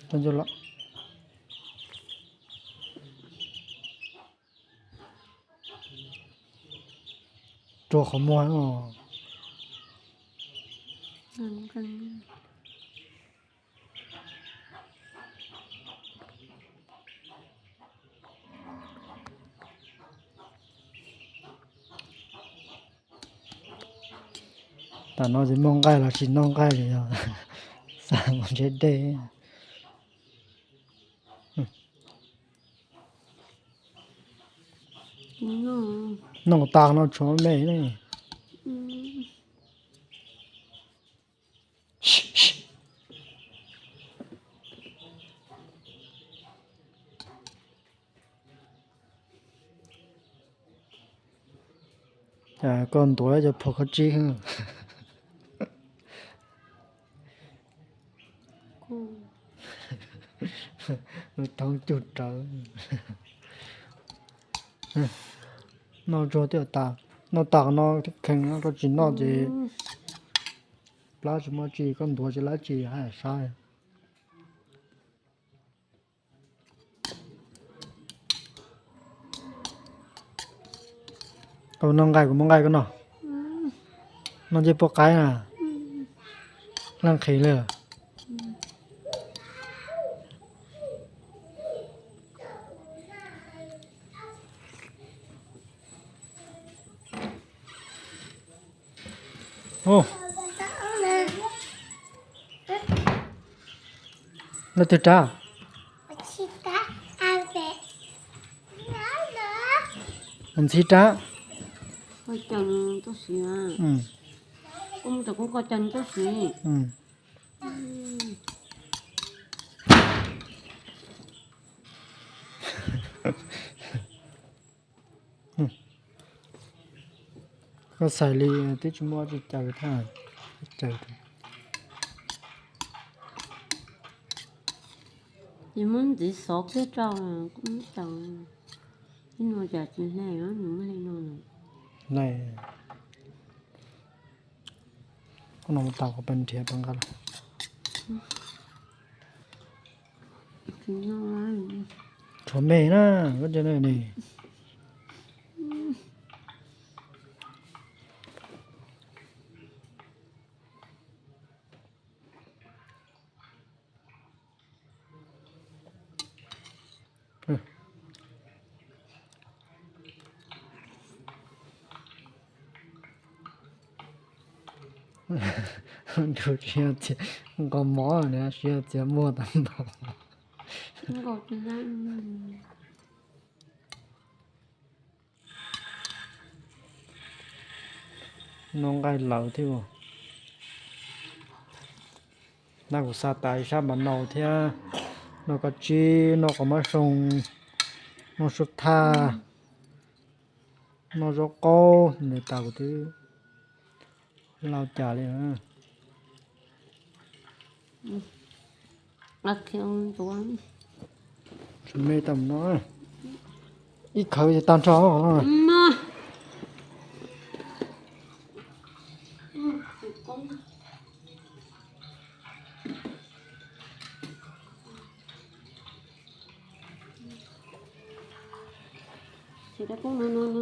Tau ncu los. Rua qhov muag no. Tam no ces muaj nqaij los tsis noj nqaij li os. Xav mus ntseb dej. Noj tas no tshuav me ne. Cas koj ntuav cov phom kho tsib. Lub thoob cug rawv. Noj tsuag thiaj tas. Noj tas no thiaj kheev, koj tsis noj ces plab tsis muaj tsi, koj ntuav tsis lab tsi haj yam sab. Koj noj nqaij kuv muab nqaij koj noj. Noj ncej puab qaib na. Leej qhis li. Leej twg rab? Ntxhib rab. Koj xaiv li twb tsis muaj tsis caw thiab. Ces muab ntxiv xov kiag rau, kuv muab caw. Ib no cas tsis hle, nws muab hle no. Hle. Koj no tas kuv pab nrhiav pab nqa los. Tshuav me na, koj cov no ne. Nrug siab txias, nqos mov na siab txias muag tag npaum. Noj nqaij lawm thiab. Nab kuv xa tas ib sab mas nau thiab, noj koj tsib, noj qos mab soo, noj sub thaj, noj zaub qaub, nws tas kuv twb lau cas li. Tshuav me tau no, ib khawv ces tag nrho no. Ces rau koob no no no.